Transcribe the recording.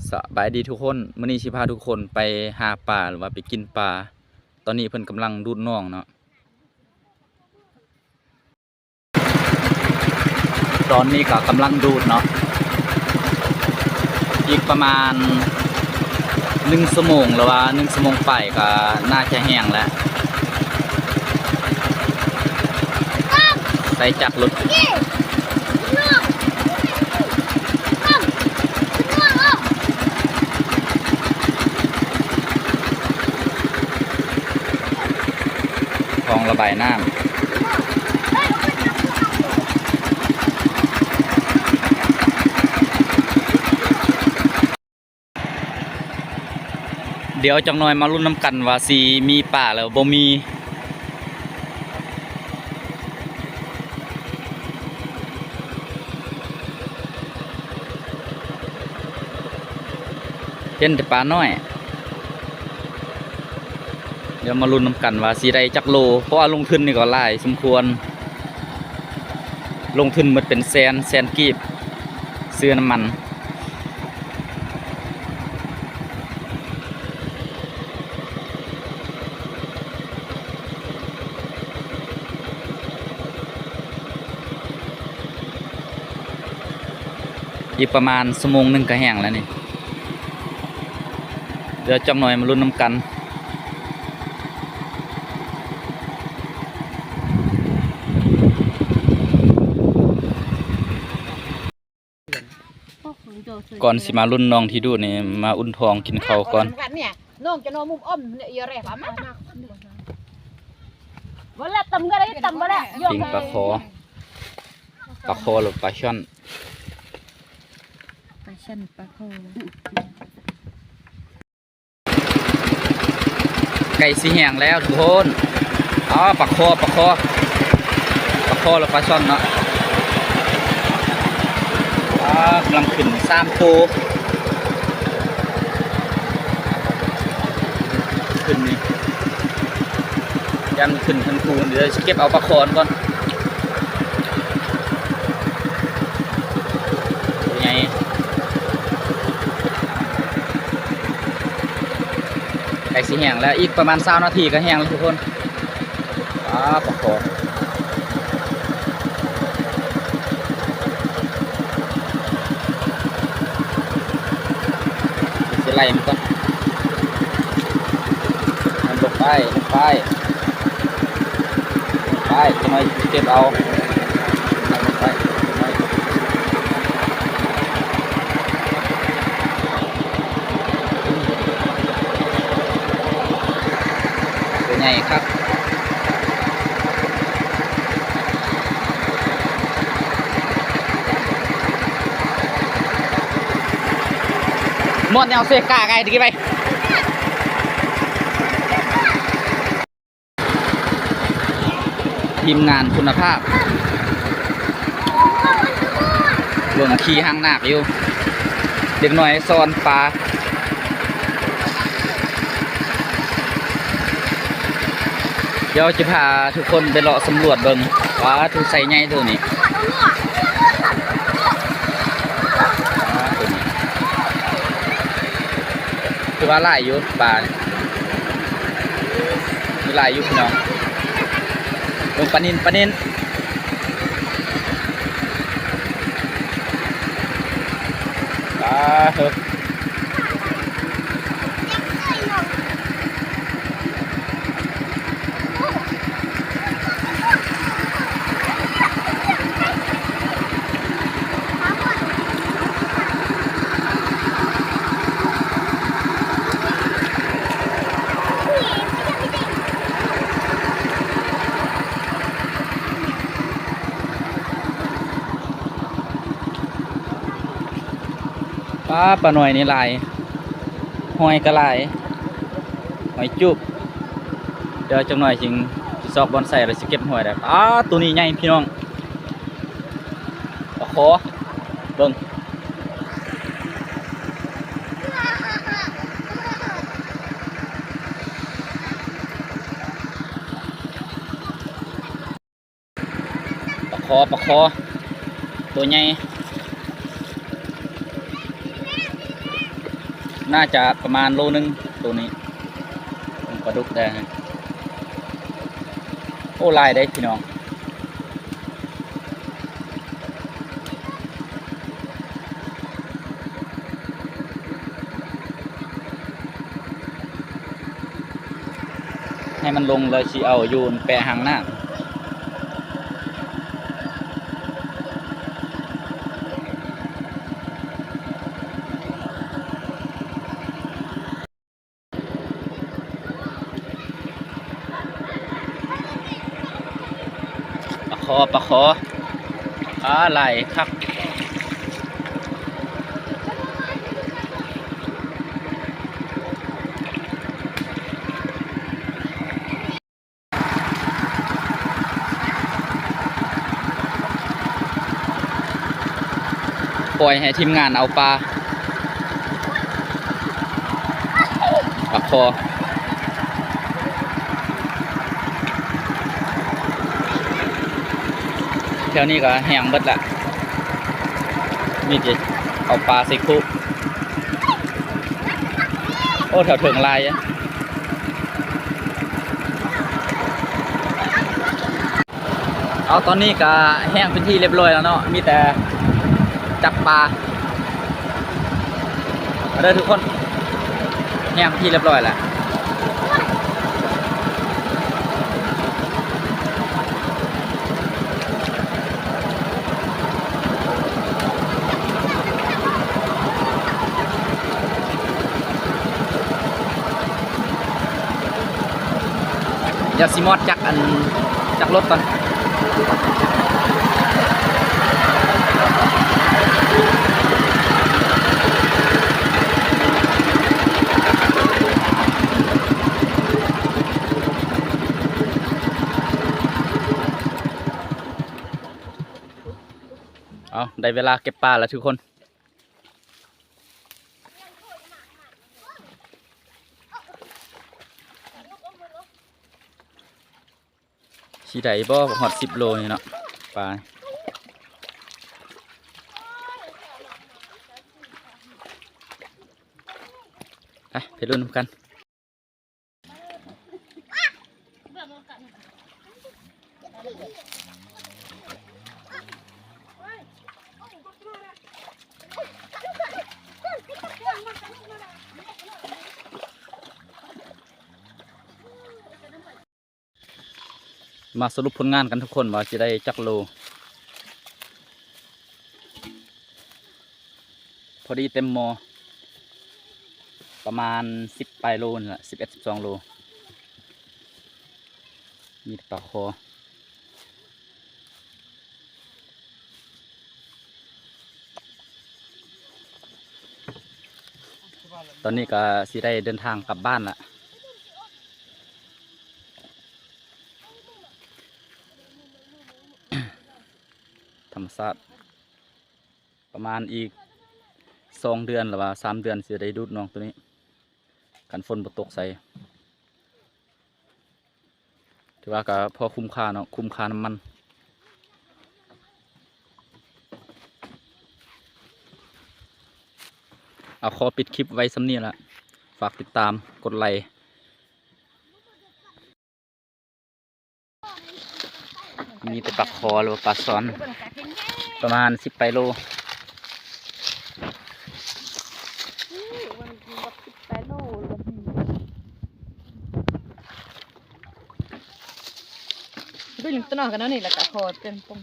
ສະບາຍດີທຸກຄົນ, ມື້ນີ້ຊິພາທຸກຄົນໄປຫາປາ ຫຼືວ່າໄປກິນປາ. ຕອນນີ້ເພິ່ນກຳລັງດູດໜອງເນາະ. ຕອນນີ້ກໍກຳລັງດູດເນາະ, ອີກປະມານໜຶ່ງຊົ່ວໂມງ ຫຼືວ່າໜຶ່ງຊົ່ວໂມງປາຍກໍໜ້າຈະແຫ້ງແລ້ວ. ໃສ່ຈັກຫຼຸດ. ຄອງລະບາຍນ້ຳ. ດຽວຈັກໜ່ອຍມາລຸ້ນນຳກັນວ່າຊິມີປາ ຫຼື ບໍ່ມີ. ເຫັນແຕ່ປານ້ອຍ. ດຽວມາລຸ້ນນຳກັນວ່າຊິໄດ້ຈັກໂລ, ເພາະວ່າລົງທຶນນີ້ກໍຫຼາຍສົມຄວນ, ລົງທຶນໝົດເປັນແສນ ແສນກີບ ຊື້ນ້ຳມັນ. ອີກປະມານຊົ່ວໂມງໜຶ່ງກໍແຫ້ງແລ້ວນີ້. ດຽວຈັກໜ່ອຍມາລຸ້ນນຳກັນ. ກ່ອນຊິມາລຸ້ນນ້ອງທີ່ດູດນີ້ ມາອຸ່ນທ້ອງກິນເຂົ້າກ່ອນ. ປີ້ງປາຄໍ, ປາຄໍ ຫຼື ປາຊ່ອນ? ປາຊ່ອນ ປາຄໍ. ໃກ້ຊິແຫ້ງແລ້ວທຸກຄົນ. ອໍ ປາຄໍ ປາຄໍ ປາຄໍ ຫຼື ປາຊ່ອນເນາະ. ອໍ ກຳລັງຂຶ້ນສາມໂຕ. ຂຶ້ນນີ້ ຢ້ານຂຶ້ນທັນຄູ, ດຽວຊິເກັບເອົາປາຄໍກ່ອນ. ໃຫຍ່ ໃກ້ຊິແຫ້ງແລ້ວ, ອີກປະມານຊາວນາທີກໍແຫ້ງແລ້ວທຸກຄົນ. ປາ ປາຄໍ ຊິໄລ່ມັນກ່ອນ. ມັນລົງໄປ ລົງໄປ ລົງໄປ, ຈັກໜ້ອຍເກັບເອົາ. ຕົວໃຫຍ່ຄັກ. ໝົດແນວເຊກາໄກຕະກີ້ໄປ. ທີມງານຄຸນນະພາບ ເບິ່ງຂີ່ຫາງນາກຢູ່, ເດັກນ້ອຍສອນປາ. ດຽວຈະພາທຸກຄົນໄປເລາະສຳຫຼວດເບິ່ງ. ວ້າ ໂຕໃສ່ໃຫຍ່ໂຕນີ້. ວ້າ ໂຕນີ້ ຖືວ່າຫຼາຍຢູ່ປານີ້, ມີຫຼາຍຢູ່ພີ່ນ້ອງ. ເບິ່ງປານິນ ປານິນ. ປາເອີ. ປາ ປານ້ອຍນີ້ຫຼາຍ, ຫອຍກໍຫຼາຍ, ຫອຍຈູບ. ດຽວຈັກໜ້ອຍຈຶ່ງຊິຊອກບ່ອນໃສ່ ແລ້ວຊິເກັບຫອຍໄດ້. ປາ ໂຕນີ້ໃຫຍ່ພີ່ນ້ອງ. ປາຄໍ ເບິ່ງ. ປາຄໍ ປາຄໍ ໂຕໃຫຍ່. ໜ້າຈະປະມານໂລໜຶ່ງໂຕນີ້ ປາດຸກໄດ້. ໂອ້ ຫຼາຍເດ້ພີ່ນ້ອງ. ໃຫ້ມັນລົງແລ້ວຊິເອົາຢູ່ແປະຫາງນ້ຳ. ປາຄໍ ປາຄໍ ປາຫຼາຍຄັກ. ປ່ອຍໃຫ້ທີມງານເອົາປາ ປາຄໍ. ແຖວນີ້ກໍແຫ້ງເບິດລະ ມີແຕ່ເອົາປາໃສ່ຄຸ. ໂອ້ ແຖວເທິງຫຼາຍ. ເອົາ ຕອນນີ້ກະແຫ້ງເປັນທີ່ລຽບລ້ອຍແລ້ວເນາະ ມີແຕ່ຈັບປາເດີທຸກຄົນ ແຫ້ງເປັນທີ່ລຽບລ້ອຍແລ້ວ. ດຽວຊິມອດຈັກອັນ ຈັກລົດກ່ອນ. ເອົາ ໄດ້ເວລາເກັບປາແລ້ວທຸກຄົນ. ຊິໄດ້ບໍ່ ຮອດສິບໂລນີ້ເນາະ ປາ. ໄປ ໄປລຸ້ນນຳກັນ. ມາສະຫຼຸບຜົນງານກັນທຸກຄົນວ່າຊິໄດ້ຈັກໂລ. ພໍດີເຕັມໝໍ້ ປະມານສິບປາຍໂລນີ້ລະ ສິບເອັດ ສິບສອງໂລ. ມີແຕ່ປາຄໍ. ຕອນນີ້ກໍຊິໄດ້ເດີນທາງກັບບ້ານລະ. ທຳມະຊາດ ປະມານອີກສອງເດືອນ ຫຼືວ່າສາມເດືອນ ຊິໄດ້ດູດໜອງໂຕນີ້ ຄັນຝົນບໍ່ຕົກໃສ່. ຖືວ່າກໍພໍຄຸ້ມຄ່າເນາະ ຄຸ້ມຄ່ານ້ຳມັນ. ເອົາ ຂໍປິດຄລິບໄວ້ສ່ຳນີ້ລະ ຝາກຕິດຕາມ ກົດໄລ. ມີແຕ່ປາຄໍ ຫຼືວ່າປາຊ່ອນ ປະມານສິບປາຍໂລ. ເບິ່ງຕົວນ້ອຍກັນເນາະນີ້ ແລ້ວກໍຂໍເຕັມປົງ.